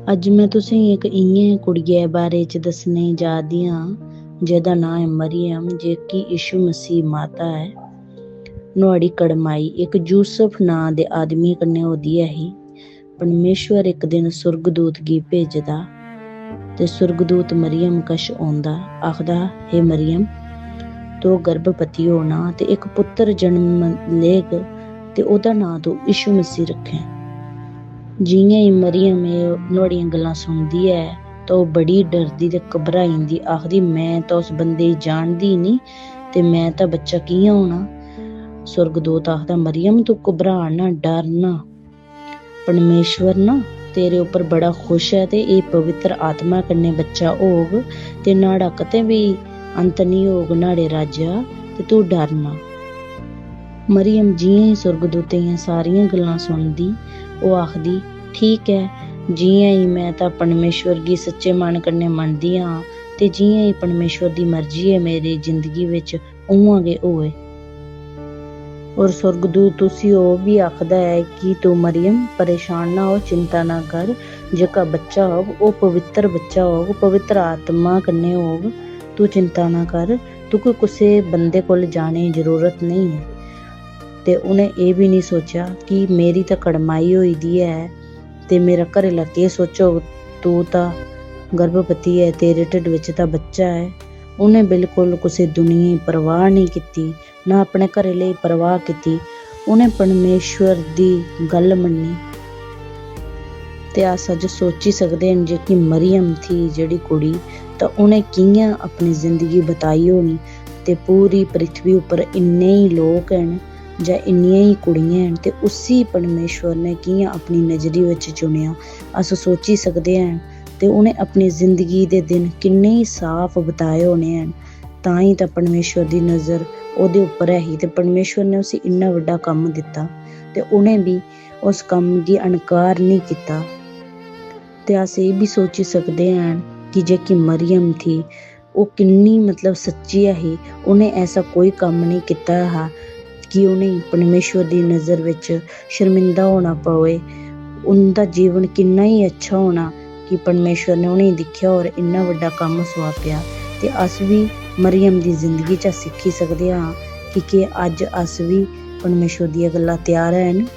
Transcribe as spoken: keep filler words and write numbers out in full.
अज्ज में तुसेंगी इक इ'यां कुड़ियै बारे च दस्सने जा दी आं, जेह्दा नांऽ ऐ मरियम, जेह्की यीशु मसीह माता ऐ। नुहाड़ी कड़माई इक यूसुफ नांऽ दे आदमी कन्नै होदी ऐ ही। परमेश्वर इक दिन सुर्गदूत गी भेजदा ते सुर्गदूत मरियम कश औंदा, आखदा, "हे मरियम, तू गर्भवती होना ते इक पुत्तर जन्म लेग ते ओह्दा नांऽ तू यीशु मसीह रक्खें।" जि'यां ही मरियम एह् नुहाड़ियां गल्लां सुनदी ऐ, तां ओह् बड़ी डरदी ते घबराई जंदी, आखदी, "में तां उस बंदे गी जानदी निं, ते में तां बच्चा कि'यां होना?" सुर्गदूत आखदा, "मरियम, तू घबरा ना, डर ना। परमेश्वर ना तेरे उप्पर बड़ा खुश ऐ, ते एह् पवित्र आत्मा कन्नै बच्चा होग, ते न्हाड़ा कदें बी अंत निं होग न्हाड़े राज्य दा, ते तू डर ना।" मरियम जि'यां ही सुर्गदूतें दियां सारियां गल्लां सुनदी, ओह् आखदी, "ठीक ऐ, जि'यां ही में तां परमेश्वर गी सच्चे मन कन्नै मनदी आं, ते जि'यां ही परमेश्वर दी मर्जी ऐ मेरी जिंदगी बिच, उ'आं गै होऐ।" और सुर्गदूत उसी ओह् बी आखदा ऐ कि, "तू मरियम, परेशान ना हो, चिंता ना कर, जेह्का बच्चा होग, ओह् पवित्र बच्चा होग, पवित्र आत्मा कन्नै होग, तू चिंता ना कर, तुगी कुसै बंदे कोल जाने दी जरूरत नेईं ऐ।" ते उ'नें एह् बी निं सोचेआ कि मेरी ते कड़माई होई दी ऐ, ते मेरा घरै आह्ला केह् सोचग, तू तां गर्भवती ऐ, तेरे ढिड्ड बिच तां बच्चा ऐ। उ'नें बिल्कुल कुसै दुनिया दी परवाह नेईं कीती, ना अपने घरै आह्ले दी परवाह कीती। उ'नें परमेश्वर दी गल्ल मन्नी। ते अस अज्ज सोची सकदे न, जेह्की मरियम थी, जेह्ड़ी कुड़ी, तां उ'नें कि'यां अपनी जिंदगी बताई होनी। ते पूरी पृथ्वी उप्पर इन्ने ही लोक न जां इन्नियां ही कुड़ियां न, ते उसी परमेश्वर ने कि'यां अपनी नजरी बिच चुनेआ, अस सोची सकदे हन। ते उ'नें अपनी जिंदगी दे दिन किन्ने ही साफ बताए होने हन, तां ही तां परमेश्वर दी नजर ओह्दे उप्पर ऐ ही, ते परमेश्वर ने उसी इन्ना बड्डा कम्म दित्ता, ते उ'नें बी उस कम्म गी अनकार नेईं कीता। ते अस एह् बी सोची सकदे हन कि जेह्की मरियम थी, ओह् किन्नी, मतलब, सच्ची ऐ ही। उ'नें ऐसा कोई कम्म नेईं कीता हा कि उ'नेंगी परमेश्वर दी नजर बिच शर्मिंदा होना पवै। उं'दा जीवन किन्ना ही अच्छा होना कि परमेश्वर ने उ'नेंगी दिक्खेआ और इन्ना बड्डा कम्म सौंपेआ। ते अस बी मरियम दी जिंदगी चा सिक्खी सकदे आं कि, कि अज्ज अस बी परमेश्वर दियां गल्लां त्यार हैन।